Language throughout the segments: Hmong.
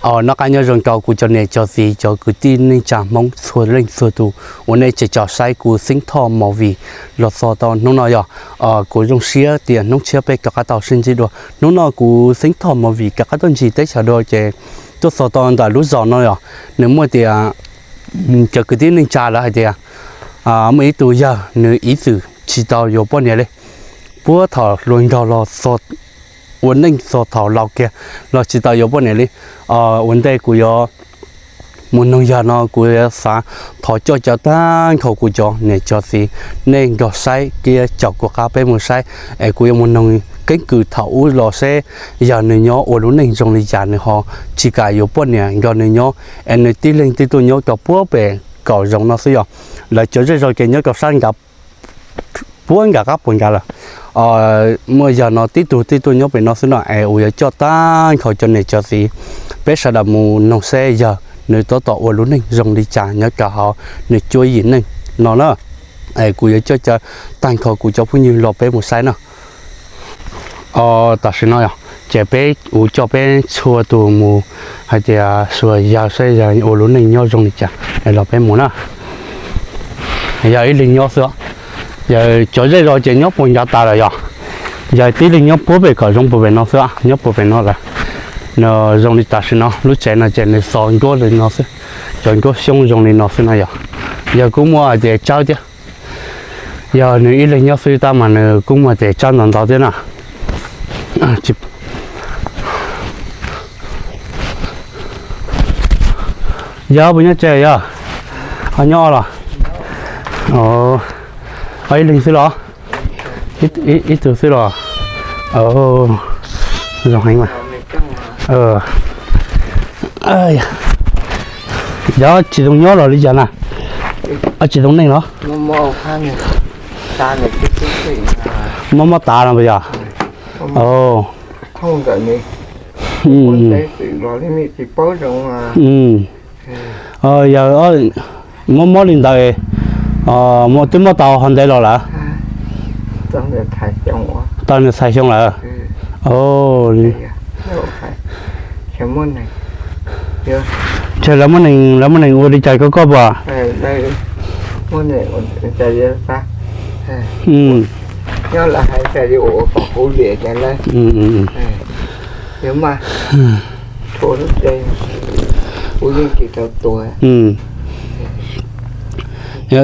Noj qab nyob zoo rau kuv cov niam cov txiv cov kwv tij neej tsa Hmoob txhua leej txhua tus uas nej tseem caum saib kuv Xeeb Thoj Movie los txog tau hnub no yog. Kuv zoo siab tias hnub tshiab peb rov qab tau sib ntsib dua. Hnub no kuv Xeeb Thoj Movie rov qab tuaj ncig teb chaws dua ces tuaj txog tau ntawm lub zos no yog nws muaj tias cov kwv tij neej tsa lawv hais tias muaj ib tug yawg nws ib txwm tsis tau yuav poj niam li, puag thaum hluas nraug los ua neej txog thaum laus kiag los tsis tau yuav poj niam li. Ua ntej kuv yuav mus noog yawg no kuv yuav xav thov coj caw tag nrho kuv cov niam cov txiv nej nrog saib thiab caum kuv qab peb mus saib es kuv yuav mus noog keeb kwm thaum ub los seb yawg nws nyob ua lub neej zoo li cas nws ho tsis kam yuav poj niam nrog nws nyob es nws tib leeg tib tug nyob rau puag pem kaum zoov no xwb yog. Lawv cov zej zos ces nyob rau sab nrad puag nram qab puag nrad lawm. Muaj yawg no tib tug tib tug nyob pem no xwb no es kuv yuav coj tag nrho cov niam cov txiv peb sawv daws mus noog seb yawg nws tab tom ua lub neej zoo li cas nyob rau hauv nws cuab yim neej no na. Es kuv yuav coj caw tag nrho kuv cov phooj ywg los peb mus saib no. Tam sim no yog ces peb, kuv coj peb txhua tus mus hais tias xyuas yawg saib yawg ua lub neej nyob zoo li cas es los peb mus na. Yawg ib leeg nyob xwb, yawg cov zej zos ces nyob puag nrad tas lawm yog. Yawg tib leeg nyob puag pem kaum zoov puag pem no xwb, nyob puag pem no lawm. Nws zoo li tam sim no lub tsev no ces nws xov nruab li no xwb, cov nruab xyoob zoo li no xwb no yog. Yawg kuj muaj hais tias tsawb thiab, yog nws ib leeg nyob xwb tab mas nws kuj muaj hais tias tsawb ntau ntau thiab na. Yog puas nyob tsev yog? Ho nyob los? Ho ib leeg xwb los? Ib tug xwb los? Zoo heev mas. Yog tsis zoo nyob los li cas na? Tsis zoo neej los? Mob mob tav no puas yog? Yog mob mob li ntawd, twb muab tau ho ntev los lawm? Tau nws txhais xyoo lawm. Ntshe lawv muab neeg, lawv muab neeg ua li cas koj, koj puas?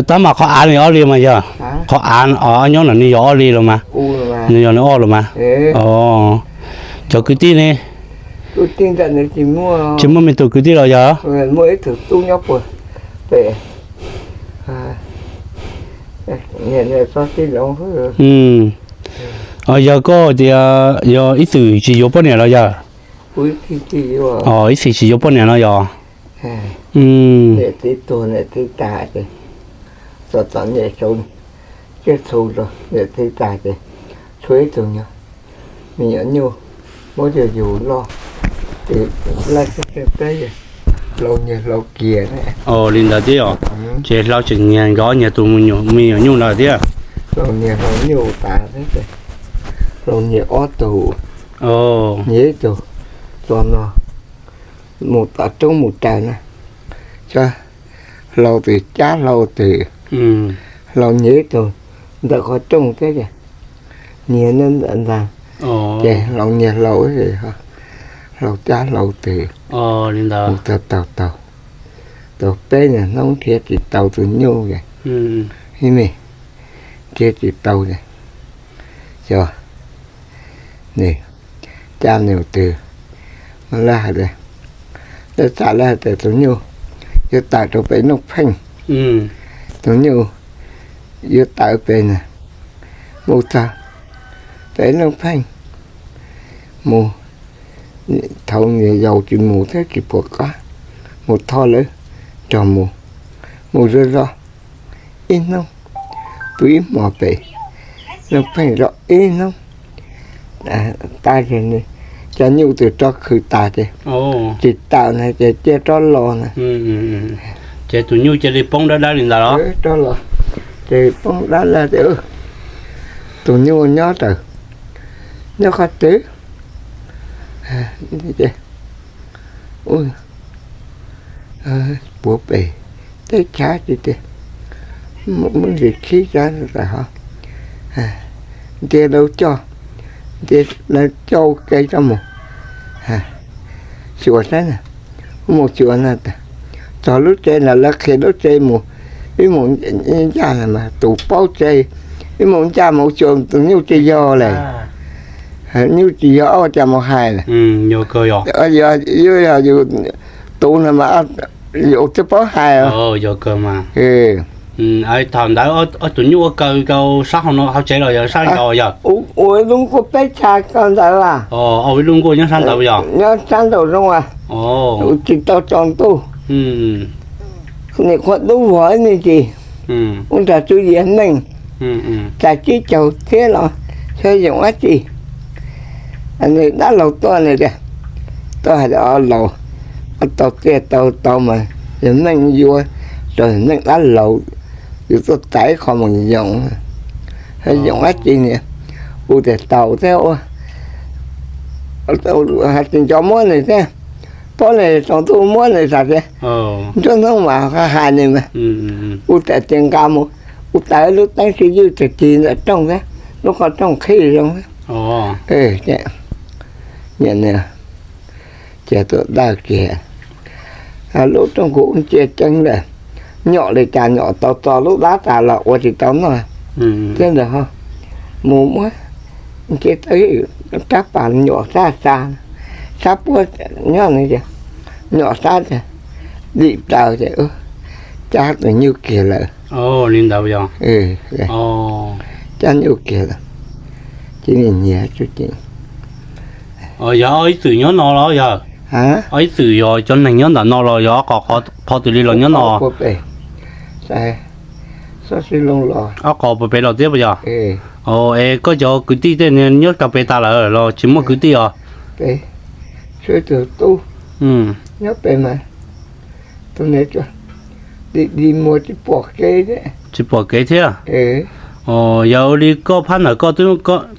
Tab mas qhov av nws ob li mas yog, qhov av nyob no nws yog ob li los mas, nws yog nws ob los mas. Cov kwv tij ne? Tsis muaj me tus kwv tij los yog? Yog koj tias yog ib txwm tsis yuav poj niam los yog? Ib txwm tsis yuav poj niam no yog? Niam txiv tuag, niam txiv tas ces txom txom nyem, tsiaj txhu rau niam txiv tas ces tshuav ib tug nyuag me nyuam nyuj muab yug yug loj, ces laij teb laus nyiag hlau kiag ne. Li ntawd thiab os. Ces hlau tseem nyiag nkawd nyiag tus me nyuam nyuj ntawd thiab. Hlau nyiag hlau nyuj tas thiab ces hlau nyiag ob tug, nyiag ib tug txog no mus tom roob mus raws na, cov hlau twg cab hlau twg, hlau nyiag ib tug ntawm qhov rooj thiab ces nyiag ntawm ntag, ces hlau nyiag hlau, hlau cab hlau twg, mus taug taug taug, tau peb niag hnub nrhiav tsis tau tus nyuj ces, ib me nrhiav tsis tau ces, xyov nws cab nws twg, lawv hais tias, lawv tham lawv hais tias tus nyuj yuav tawm rau pem Looj Pheej, tus nyuj yuav tawm pem na, mus txog pem Looj Pheej, mus, thaum niag yaus tsis mus thiab tsis pom qab, mus thov lawv nrog mus, mus zov zov ib hnub, pw ib hmos pem Looj Pheej zov ib hnub, tas ces cov nyuj twb rov khwv tas ces tsis tawm na ces cia rov los na. Ces tus nyuj cia li poob dawb dawb li ntawd los? Rov los, ces poob dawb dawb tias, tus nyuj nyob raws, nyob qhov twg? Ua, puav pem teb chav tiag tiag, muaj ntsis khib tsa tas ho, ntiag lauj coj, ntiag lauj coj ua ke coj mus xyuas saib na, mus xyuas na, txog lub tsev ntawd lawv qhia lub tsev mus, wb mus ncaj mas tus paub tsev, wb mus ncaj mus xyuas tus nyuj tsis yog lawm, nyuj tsis yog ob cas mus hais lawm, yus yog yus tus no mas yus twb paub hais. Thaum ntawd ob tug nyuj ua kaw rau sab hauv no hauv tsev los yog sab nraud yog? Ua ib lub nkuaj peb tshaj ko ntawd as. Ua ib lub nkuaj nyob sab ntawd yog? Nyob sab nraud zoo as. Tsis tau tsaus ntuj, nim qhuav dub vog ib me ntsis, ua nrog Tswv Yim neej, txais tsib caug thiab los xyov yoov dab tsi. Nws dab laug tuaj nws tias, tuaj hais tias, o laus, tau tiaj tau tau mas yog neej yuav, rau neej dab laug, yus tuaj txais qho mus yoov, yoov dab tsi niam. Kuv tias tau thiab ua, hais tias nco muab nws thiab, paub nws tsaus ntuj muab nws tas tias, nruab hnub mas hais nws mas. Kuv tias ces nqa mus, kuv taws lub teeb sib ywj tag tig ntawm rooj thiab, lub qhov rooj qhib zoo thiab. Ces tuam dawj kiag, lub rooj kuv ua ntsia ceeb lawm, nyom li cas nyom tau txo lub dab tas los ua tsis tau noj thiab ntag. Mus muab ntsia rab pas nyuam sab xa, sab puab nyob ne, nyuam sab dim plaws ces cab tus nyuj kiag lawm. Li ntawd yog? Cab nyuj kiag lawm. Ces nyiam nyiam tsuj ci. Yog ob ib txwm nyob no los yog? Ob ib txwm yog cov neeg nyob ntawm no los yog ob qho, qhov twg li los nyob no? Ob qho puag pem los thiab puas yog? Es koj cov kwv tij tej nyob rau pem tas lawm los tsis muaj kwv tij os? Tub nyob pem mas, tus niam di di muag tsis pom kev thiab. Tsis pom kev thiab? Yog ua li koj phab ntawm koj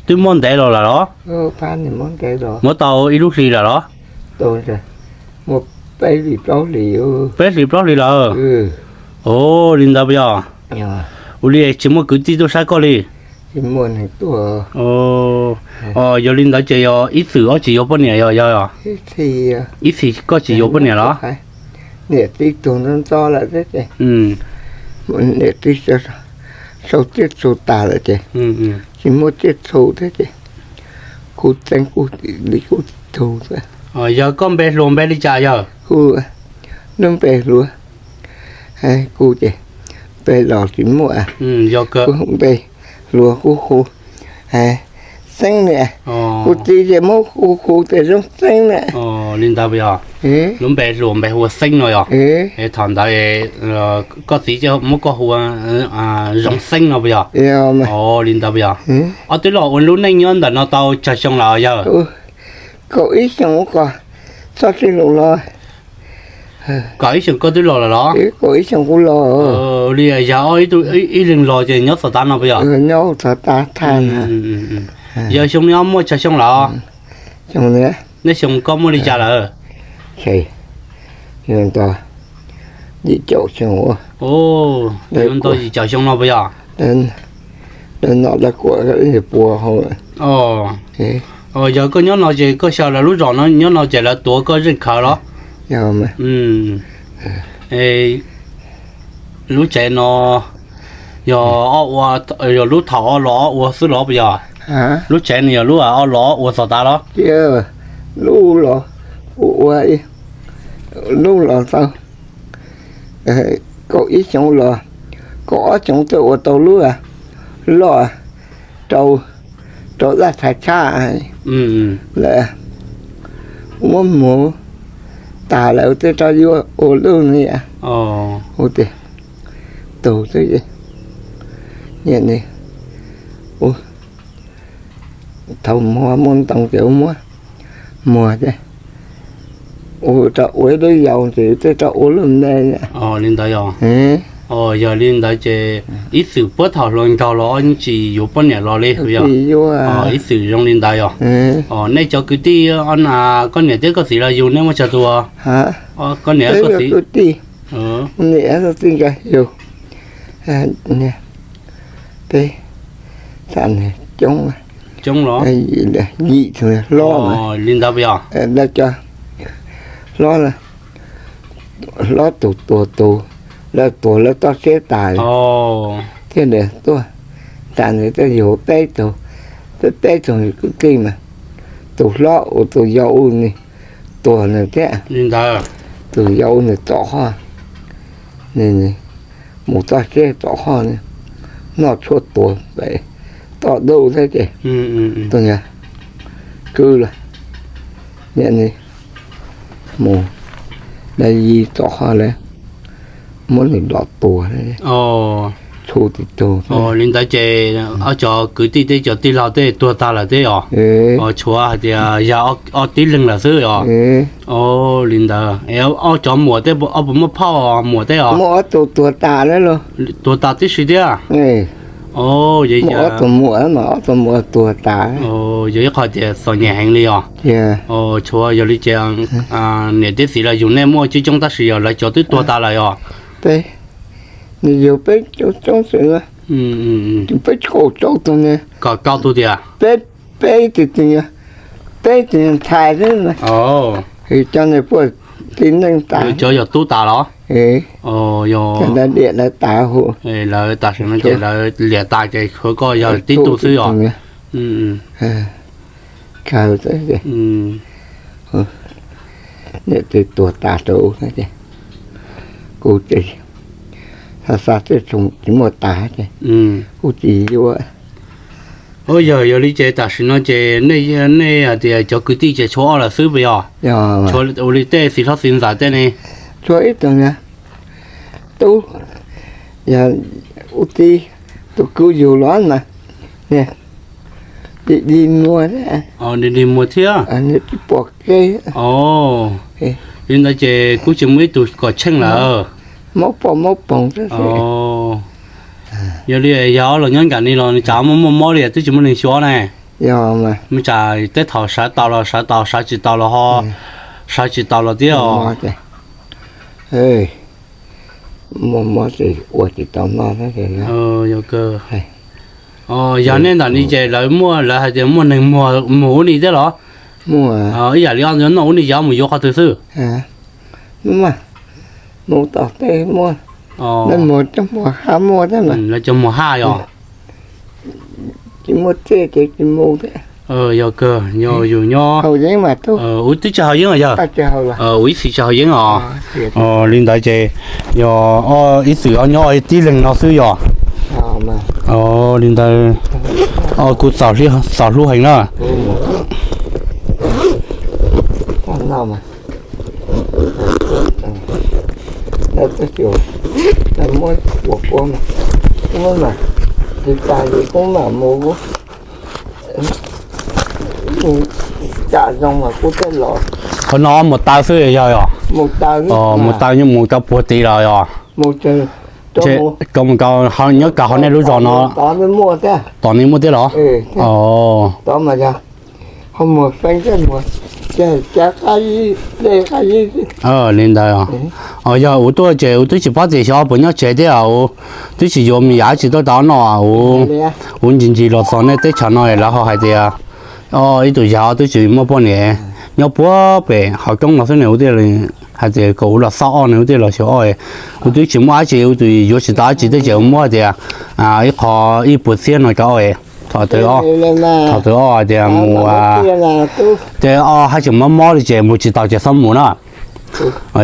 twb muab ntev los lawm los? Muab tau ib lub hlis lawm los? Peb hlis plaub hlis lawm. Ov, li ntawd puas yog? Ua li tsis muaj kwv tij tuaj saib koj li? Yog li ntawd ces yog ib txwm koj tsis yuav poj niam yog? Ib txhis koj tsis yuav poj niam los? Niam txiv tuag ntxov ntxov lawm thiab ces, niam txiv sau tsiaj txhu tas lawm ces tsis muaj tsiaj txhu thiab ces kuv txeeb kuv li kuj tsis txhu thiab. Yog koj npe hluas npe li cas yog? Kuv lub npe hluas, kuv ces npe los tsis muaj, kuv npe hluas kuv hu Xeeb ne, kuv txiv ces muab kuv hu tias Zoo Xeeb ne. Li ntawd puas yog? Lub npe hluas npe hu ua Xeeb no yog? Es thaum ntawd koj txiv muab koj hu ua Zoo Xeeb no puas yog? Li ntawd puas yog? Ob tug los ua lub neej nyob ntawm no tau tsawg xyoo lawm yawg? Kaum ib xyoos ko, txoj sij hawm los. Kaum ib xyoos koj twb los lawm los? Kaum ib xyoos kuv los. Li yog ib leeg los ces nyob txog tav no puas yog? Nyob txog tav thaj. Yog xyoo no muaj tsawg xyoo lawm? Nej xyoo koj muaj li cas lawm? Yuav nto yim caum xyoo. Yuav nto yim caum xyoo no puas yog? Lawv nom lawv kuam puas hau. Yog koj nyob no ces koj xyaw lawv lub zos no nyob no ces lawv tuav koj zeej khawv los? Lub tsev no yog, yog lub thaum ob los ob ua xwb los puas yog? Lub tsev no yog lub ob los ob ua txog tav los? Lub los, kuv ua lub los tau kaum ib xyoos los, kaum ob xyoos twb ua tau lub loj rau, rau zaj txhais tshaj lawm. Muab muag tas lawm twb rau yuav ua lub niam. Ua tias tus twb niam ne, thaum muag muaj ntoo ces ua muab muag thiab, ua rau ua ib lub yau ces twb rau ua lub me. Li ntawd yog? Yog li ntawd ces ib txwm puag thaum hluas nraug los tsis yuav poj niam los li, ib txwm zoo li ntawd yog. Nej cov kwv tij, koj niam thiab koj txiv los yug nej muaj tsawg tus? Koj niam, koj txiv, coob los, yim tus hlob li ntawd yog. Hlob, hlob tus tuag tus, lawv tuag lawv toj siab tas thiab, tuaj tas ntawd twb yug peb tug, peb, peb tug kwv tij mas, tus hlob uas tus yau ub ni tuag nws thiab, tus yau ub nws tom qhov, nws mus toj siab tom qhov, noj tshuaj tuag pem toj dub thiab ces, tus kwv los, niam ni mus, da yi tom qhov lawm, muab nws dom tuag, tshuj tib tug. Li ntawd ces ob cov kwv tij thiab cov tij laug tej tuag tag lawm thiab os. Tshuav hais tias yog ob tib leeg lawm xwb os. Li ntawd, ob cov muam tej, ob puas muaj phauj muam tej os? Muaj ob tug tuag tas lawm, tuag tas tib si thiab. Ob tug muam, ob tug muam tuag tas. Yog ib qho tias txom nyem heev li os. Tshuav yog li ces niam thiab txiv los yug nej muaj coob coob tab sis yog lawv cov twb tuag tas lawm os. Peb, nws yug peb coob coob xwb, peb kaum rau tus ne, kaum rau tus tias, peb, peb tus, peb tus ntxhais xwb, cov nws puag tib neej tas, cov yog tub tas los? Yog, lawv liam lawv tas hu, lawv tam sim no ces lawv liam tas ces tshuav koj yog tib tug xwb os. Kawg, niam twb tuag tas rau, kuv ces xav xav tej tsis muaj tas ces kuv tsis yuav. Yog, yog li ces tam sim no ces nej, nej hais tias cov kwv tij ces tshuav ob lawm xwb puas yog? Tshuav ua li tej txiv hlob txiv ntxawm tej ne? Tshuav ib tug, tub, yog ub tib, tus kwv yug los mas, dig dig muag, dig dig muag thiab, tsis pom kev. Li ntawd ces kuj tsis muaj ib tug kom tsheej lawm. Mob poj mob poog. Yog li yog ob los nyob nram ni los nws tsam muaj muaj mob li twb tsis muaj neeg xyuas ne. Yog, mas tsam tej thaum sawv tau los sawv tau, sawv tsis tau los ho sawv tsis tau los thiab os. Muaj mob ces ua tsis tau noj. Yog nej ntawm ni ces lawv muaj, lawv hais tias muaj neeg muag ub ni thiab los? Ib yam li ob noj ub ni ces mus yuav qhov twg xwb? Mus tom tej muaj, muag cov muag haj muaj thiab mas. Lawv cov muag haj yog. Tsis muaj txiaj ces tsis mus thiab. Yog kawg, yog yus nyob haus yeeb mas, ub twb tsis haus yeeb yog. Ub ib txhis tsis haus yeeb os. Li ntawd ces yog ib txwm nyob tib leeg no xwb yog. Li ntawd kuj txaus hlub heev na. Muab ua kuv, kuv tsis tas li kuv mam mus, kuv mus, cas zoo mas kuv thiaj los. Qhov no mus taw xwb yog yog? Mus taw, mus taw, nyob mus rau puag tid los yog? Koj mus nyob kawg hauv nej lub zos no, tom nej muaj thiab los? Li ntawd. Yog ua tuaj ces ua twb tsis paub tias xyov puas nyob tsev thiab, ua twb tsis yuav me yam tsis tuaj tau noj, ua ncig ncig los txog nej teb chaws no lawv ho hais tias ib tug yawg twb tsis muaj poj niam, nyob puag pem hauv roob no xwb ne, ua thiaj li hais tias kom ua los xauj ob ne, ua thiaj los xyuas ob, ua twb tsis muaj dab tsi, ua twb yuav tsis tau dab tsi thiab ces ua muab tias ib qho ib puas txhiab no rau ob, thov tawv ob, thov tawv ob hais tias mus, ces ob haj tseem mob mob li ces mus tsis tau ces txhob mus na.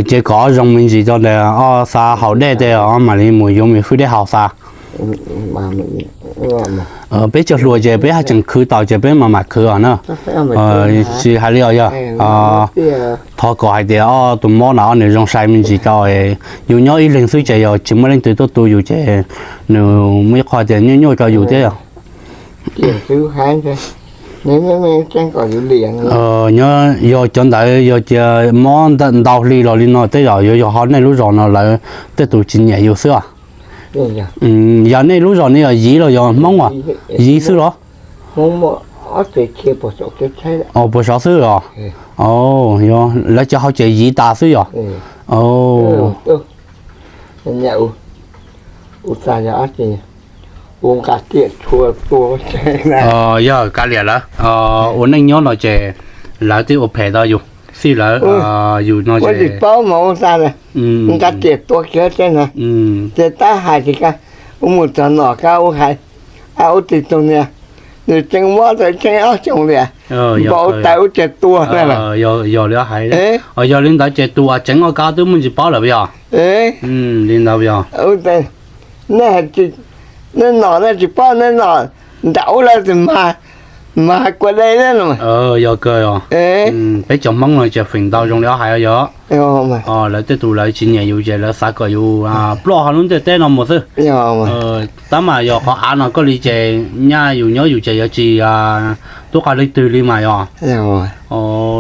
Ces kom ob zoo me ntsis rau ntawd, ob xav haus dej tej ob mam li mus yuav me hwj dej haus xav. Peb cov hluas ces peb haj tseem khwv tau ces peb mam mam khwv os na. Tsis hais li os yog, thov kom hais tias ob tug mob na ob nws zoo sai me ntsis rau, yus nyob ib leeg xwb ces yog tsis muaj leej twg tuaj tu yus ces nws muaj ib qho tias nyuaj nyuaj rau yus thiab yog. Nyob yog cov ntawd yog cia mob ntau hli los li no tej zaum yuav yog ho nej lub zos no lawv tej tus tsis nyiam yus xwb os. Yog nej lub zos ne yog Yiv los yog Hmoob as? Yiv xwb los? Puas Sov xwb os? Lawv cov hauv ces Yiv tas xwb yog? Yog kav liam lawv ua neej nyob no ces lawv twb ua phem tau yus, xij lawv yus no ces paub mas ua tas nqa tias tua kiag teb no, ces tab hais tias ka, ua mus txog nom ka ua hais, a ua tig tug niag, nws tseem muab tau tseem ob xyoos li, npau taws ua tiag tua na. Yog li hais, yog li ntawd ces tus uas tseem ua kab twb muaj ntsis paub lawm yog? Li ntawd yog? Nej, nej nom nej tsis paub, nej nom nram ub lawv mas hais kua dej li no. Yog kawg os. Peb cov Hmoob no ces feem ntau zoo li ob hais yog, lawv tej tus lawv tsis nyiam yus ces lawv xav kom yus ploj hauv lub ntiaj teb no mus xwb. Tab mas yog qhov av no koj li ces nyaj yus nyob yus ces yuav tsis tub qab leej twg li mas yog.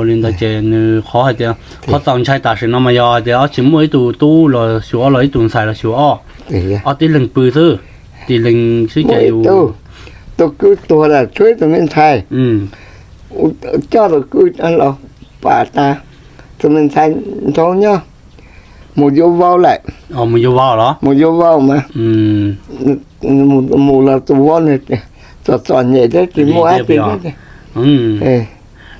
Li ntawd ces nws qhov hais tias qhov txaus ntshai tam sim no mas yog hais tias ob tsis muaj ib tug tub los xyuas ob los ib tug ntxhais los xyuas ob, ob tib leeg pw xwb, tib leeg xwb ces yus tus kwv tuag lawm tshuav ib tug me ntxhais, coj tus kwv los pam tas, tus me ntxhais nrog nyob mus yuav vauv lawm. Mus yuav vauv los? Mus yuav vauv mas mus los tus vauv txom txom nyem thiab tsis muaj dab tsi.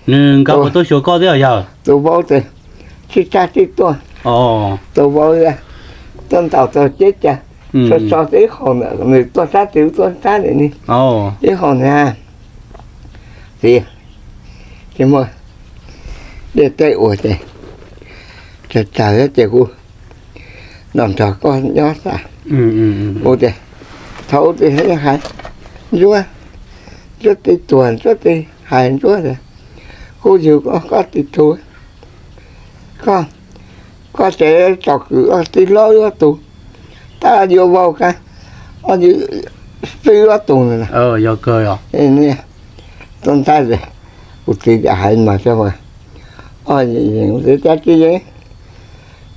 Nws nkawd puas tuaj xyuas koj thiab yog? Tus vauv tias sib sab sib tuaj, tus vauv tuaj ntaus tau ceb cas, so so ib qho ntawm nws tuaj sab tid, tuaj sab ntawm ni, ib qho ntawd tias, tsis muaj dej tej ua ces tsawg tsawg ces kuv los nrog koj nyob xwb. Kuv tias, thaum ub twb hais Ntsuab, Ntsuab twb tuag, Ntsuab twb hais Ntsuab tias, kuv yug koj, koj twb tuag, koj, koj tseem tsom kwm koj tij laug ob tug, tab yuav vauv ka, ob, xwb ob tug na. Yog kawg os. Tus ntxhais, kuv txiv hais mas xyov, o, tsis yeem,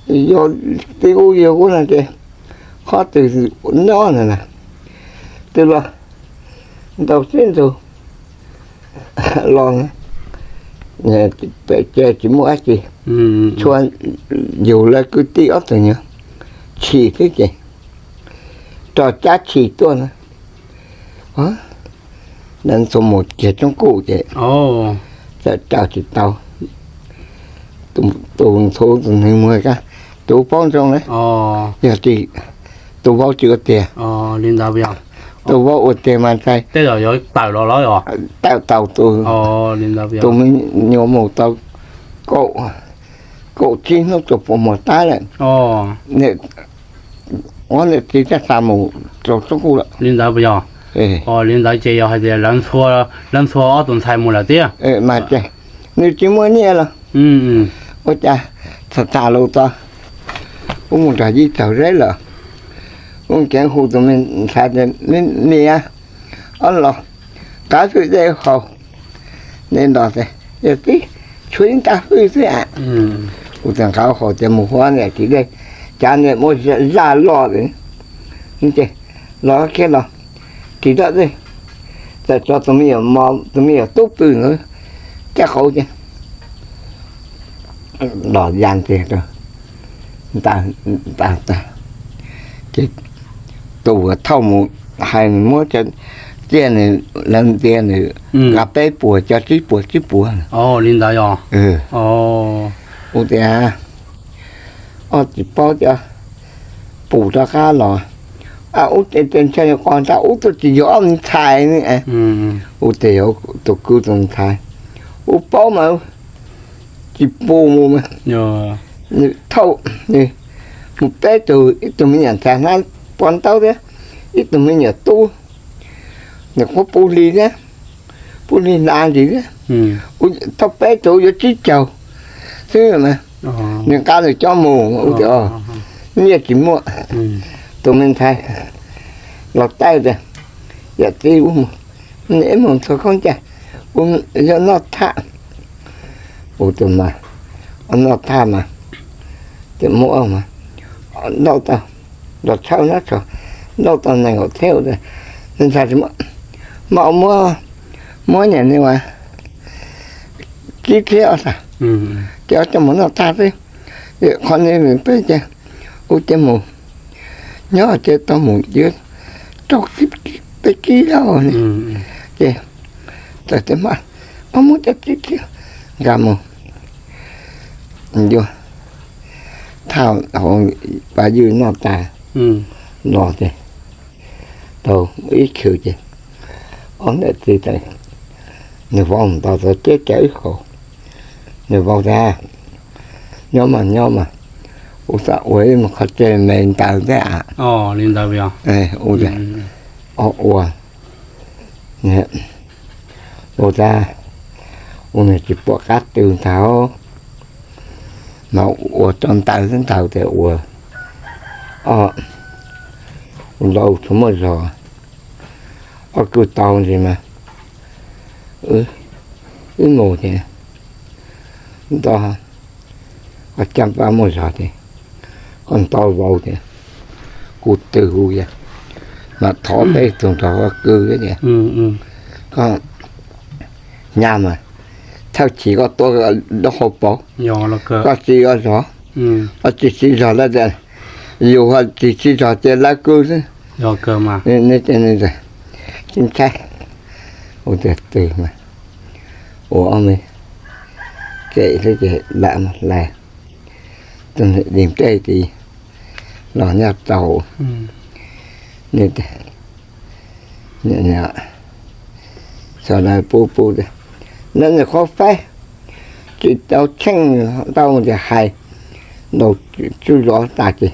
yog tib ub yog ub no ces qhov twg nyob na, twb los ntau xib ntug los pem ces tsis muaj dab tsi, tsuas yug lawv kwv tij ob tug nyuag tshis xwb ces rov cab tshis tuaj na. Lawv txhua mus kiag tsoob kuj ces txawm raws tsis tau. Tus ntxhua tus neeg muag ka, tus paub ntsoov na, yog tsis, tus vauv tsis ua tiag. Tus vauv ua tiag mas ntshai, tawm tau tus, tus me nyuam mus tau kaum, kaum tsib hnub tsuas puas mus tab lawm. Ob niam txiv thiaj xa mus rau tsoob kuj lawm. Li ntawd puas yog? Li ntawd ces yog hais tias lawv ntxhua ob tug ntxhais mus lawm tiag. Mas ces nws tsis muaj nyiaj los, ua cas tham tham lus txog, kuv mus nrog yij txaug zeb lawm, kuv ceev hu tus me ntxhais tias, niam, ob los nqa fwj dej haus, nej nrog, yog tib tshuav ib nta fwj xwb. Kuv txawm nqa haus ces mus hu niam txiv dej, cas niam muaj zaj loj ces los kiag los, tsis dab dej, txawm tso tus me nyuam mos, tus me nyuam tub pw ntawd caj qauv ces los ya ntiag rau ntawd tag. Ces tus uas thauj mus hais nws muab cov tiaj nws, lawv ntiav nws nqa peb puas, cov tsib puas tsib puas. Li ntawd yog? Kuv tias, ob tsis paub cov pus rov qab los, ub ces ntshai qos nrad ub tuaj tsis yog ob me ntxhais ne. Kuv tias yog tus kwv tus ntxhais, kuv paub mas tsis pus mus mas, nws thauj, nws mus peb tug, ib tug me nyuam ntxhais hnab pov ntaub thiab, ib tug me nyuam tub, nws qhuav puv hli thiab, puv hli hnav ntsis thiab, thauj peb tug yuav tsib caug xwb mas, nws nqa nws coj mus, kuv tias, nyiaj tsis muaj. Tus me ntxhais los taij tias, yawm txiv, mus ntxhua khaub ncaig, kuv yuav noj thaj. Kuv tias mas, noj thaj mas, ces muab mas, noj tau, los tshawb nab tso, nrauj tau nees nkaum txhiab, ntshai tsis muaj, mas muab, muab niam ne as, tsib txhiab os, ces ob coj mus noj tag xwb. Qhov no peb ces, kuv ces mus nyob ces tau mus yuav rau peb kib zaub ne, ces txawm tias mas, muab cov tsib txhiab nkag mus yuav thaj hauv pas ywj noj tas los ces tau ib chwm ces ob niam txiv, nws vauv mus nto tau teb caws ib qho, nws vauv tias, nyob mas nyob mas, kuv xav ua ib qho tsev me ntawd thiab a. Ua, ua tas, ua nws tsis pom qab twg ntag, mas ua tso ntawv xwb ntag tias ua, ua ntau tsis muaj zog, ob kwj tau ntsis mas, wb mus ces nto, koj caj npab muaj zog ces koj nto vauv ces kuv twg hu yog, mas thov peb tug nrog koj kwv tias, koj nyab mas thawj chim koj tuaj dab hau paus, koj siv zog, koj tsis siv zog lawm tias, yus ho tsis siv zog ces lawv kwv xwb. Tsis ntshai, ua tiag twg mas ua ob me kem xwb ces lam hlais tus niam di tej tid los nyob tau. Sawv daws pub pub tias, neb nws qhuab faib tsis tau tsheej tau tias hais, ntaus tsuj zov tas ces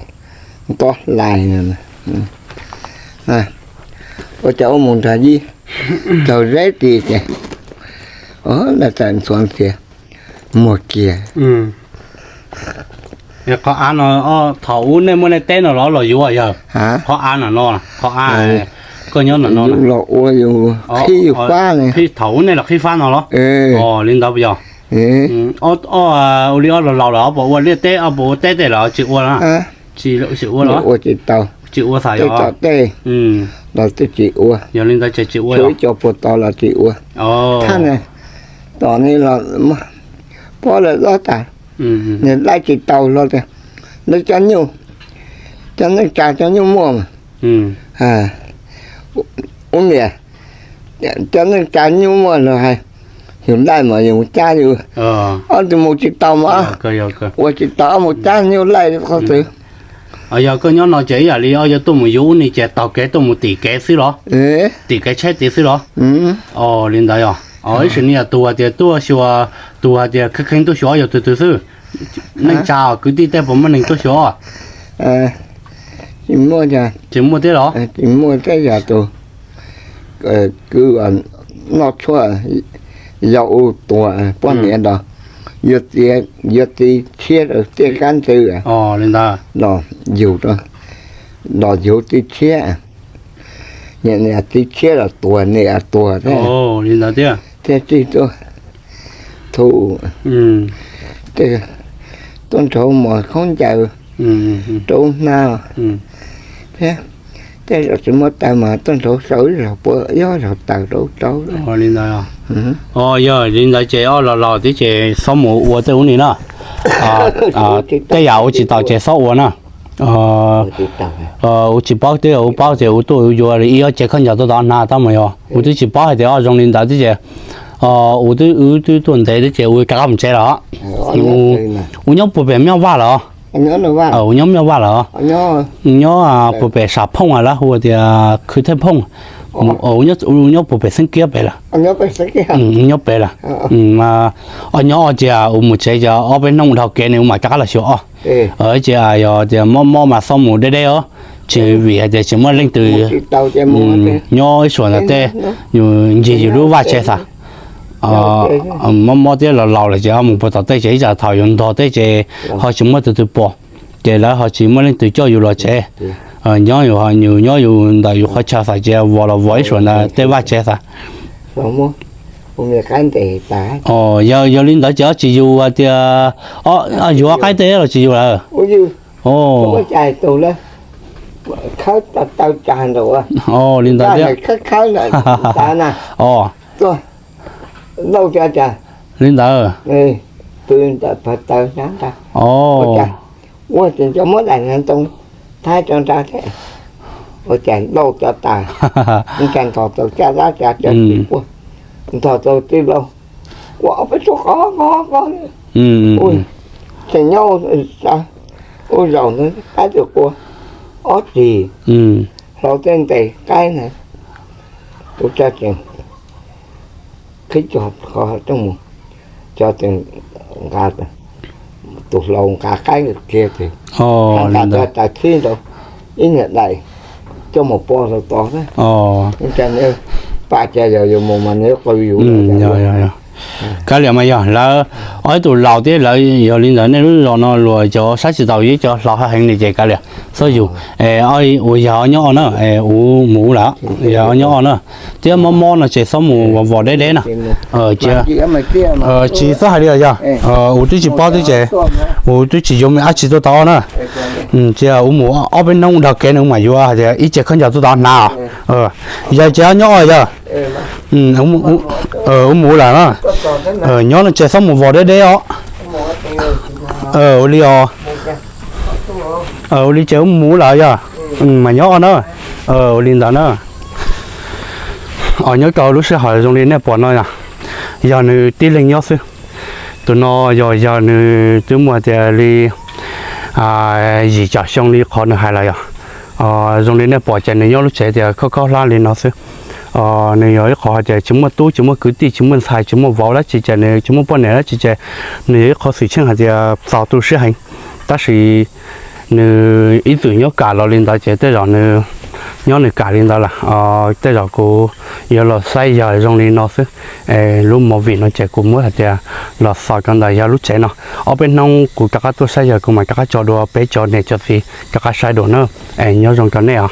nto hlais. Ua cas ua mus nrog yij raug zeb ti ces, o, lawv txawm ntxhuav ntxias muag kiag. Qhov av no, thaum ub nej muaj nej teb no los los yuav yawg? Qhov av no, qhov av koj nyob no los ua yus qhib yus fab ne. Thaum ub nej los qhib fab no los? Li ntawd puas yog? Ua li ob laus laus lawm puas ua liaj teb, puas ua teb tej los tsis ua? Tsis ua los? Ua tsis tau. Tsis ua xav yog tej los twb tsis ua. Yog li ntawd ces tsis ua, ib co puag tod los tsis ua. Thaj ne, tom ne los pob lawm lob tas, nws laij tsis tau hlo tias, lawv cov nyuj, cov neej tsa cov nyuj muaj mas, ub niam, cov neej tsa nyuj muaj los hais, yus laij mas yus mus cab yus, ob tug mus tsis tau mas, ua tsis tau ob mus cab nyuj laij qhov twg. Yog koj nyob no ces ib yam li ob yawg tuaj mus yuav ub ni ces taug kev tuaj mus tim kev xwb los? Tim kev tsheb tid xwb los? Li ntawd yog ib sim neej yog tus hais tias tuaj xyuas, tus hais tias kheev kheev tuaj xyuas ob yawg tus twg xwb? Neej tsa kwv tij tej puas muaj neeg tuaj xyuas? Tsis muaj thiab los? Tsis muaj thiab yog tus kwv noj tshuaj, yog ua tuag poj niam los yuav txiv tshiab rau tej kab ntxwb los yug, los yug txiv tshiab, niam txiv tshiab los tuag, niam tuag thiab, thiaj txij tuaj thu tej, tuaj nrauv mos khaub ncaws rau hnab thiab, tej zaum tsis muaj taws mas tuaj nrauv saum ib zaug puav ib zaug taws rau rau. Yog li ntawd ces ob laus laus thiab ces xob mus ua tej ub ni na. Tej yam ua tsis taus ces xob ua na. Ua tsis paub twb yog ua paub ces ua tuaj ua yuav li ib ob cev khaub ncaws tuaj tod hnav tau mas yog ua twb tsis paub hais tias o zoo li ntawd thiab ces ua twb wb twb tuaj ntev thiab ces ua rov qab mus tsev lawm. Ua nyob puag pem Mej Vaj lawm. Ua nyob Mej Vaj lawm. Nyob puag pem Sam Phooj lawv hu tias Khwv Thej Phooj. Ua nyob puag pem Xeeb Kiab pem lawm. Nyob pem lawm. Nyob ua ces ua mus tsev ces ob peb hnub dhau kev ne ua mam rov qab los xyuas os. Ces yog tias mob mob mas xob mus deb deb os, tsis vim hais tias tsis muaj leej twg nyob ib suam ntawd tej, yus ncig yus lub vaj tsev xav. Mob mob thiab los laus lawm ces ho mus puag tom tej ces ib tsam thaum yus ntog tej ces ho tsis muaj tus twg pom, ces lawv ho tsis muaj leej twg coj yus los tsev. Nyob yus, yus nyob yus ntawm yus qhov chaw xav ces vos los vos ib suam ntawd tej vaj tsev xav. Yog li ntawd ces ob tsis yus tias, yus ob qaib tej los tsis yus lawm. khawb taw tag nraud, li ntawd thiab. Khawb khawb ntawd tas na, tuaj lauj cov tas, li ntawd, pw ntawm phav taws ntag ntag. Ua cas, ua ces cov muab daim hniav ntoo thaij rau nrad thiab, ua cas lauj cov tas, cas nthos tau caj dab cas cov tsis quaj, nthos tau tij laug, quaj ob peb suab qov qov qov. Ces nyob ua zaum ntawd pab tus qua ob txhis, hlau tej ntes qaib na, tus tsa tsees qhib cog qhov rooj mus, cov tsees nqa, tus hlau nqa qaib kiag ces nqa cov tas khib rau ib niam dais coj mus pov hlau tos na. Pam cas yog yuav mus mas nws yuav qw yus. Kav liam mas yog lawv ob ib tug laus thiab lawv yog li ntawd, nej lub zos no luag cov saib tsis taus, yog ib cov hlob heev li ces kav liam, txhob yus. Uas yog nyob no na, uas mus lawm, yog nyob no na, thiab mob mob no ces txhob mus vos vos deb deb na. Tsis txhob hais li os yog, uas twb tsis paub twb ces, uas twb tsis yuav me ab tsi tuaj tod na. Ces uas mus ob peb hnub dhau kev nws mam yuav hais tias ib ce khaub ncaws tuaj tod hnav. Yog ces nyob yog, uas mus lawm na, nyob no ces txhob mus vos deb deb os. Ua li os, ua li ces uas mus lawm yog, mas nyob na, ua li ntawd na. Os, nyob rau lub sij hawm zoo li nej pom no yog, yog nws tib leeg nyob xwb. Tus no yog, yog nws twb muaj tias li yim caum xyoo li qhov nws hais lawm yog. Zoo li nej pom ces nws nyob lub tsev tias khaub khaub hlab li no xwb. Nws yog ib qho hais tias tsis muaj tub tsis muaj kwv tij tsis muaj ntxhais tsis muaj vauv dab tsi ces nws tsis muaj poj niam dab tsi ces nws yog ib qho xwm txheej hais tias txaus tu siab heev. Tab sis nws ib txwm nyob kam los li ntawd ces tej zaum nws nyob nws kam li ntawd lawm. Tej zaum kuv yuav los saib yawg zoo li no xwb. Lub movie no ces kuv muab hais tias los xaus rau ntawm yawg lub tsev no. Ob peb hnub kuv rov qab tuaj saib yawg kuv mam rov qab tso dua peb cov niam cov txiv rov qab saib dua na. Nyob zoo rau nej os.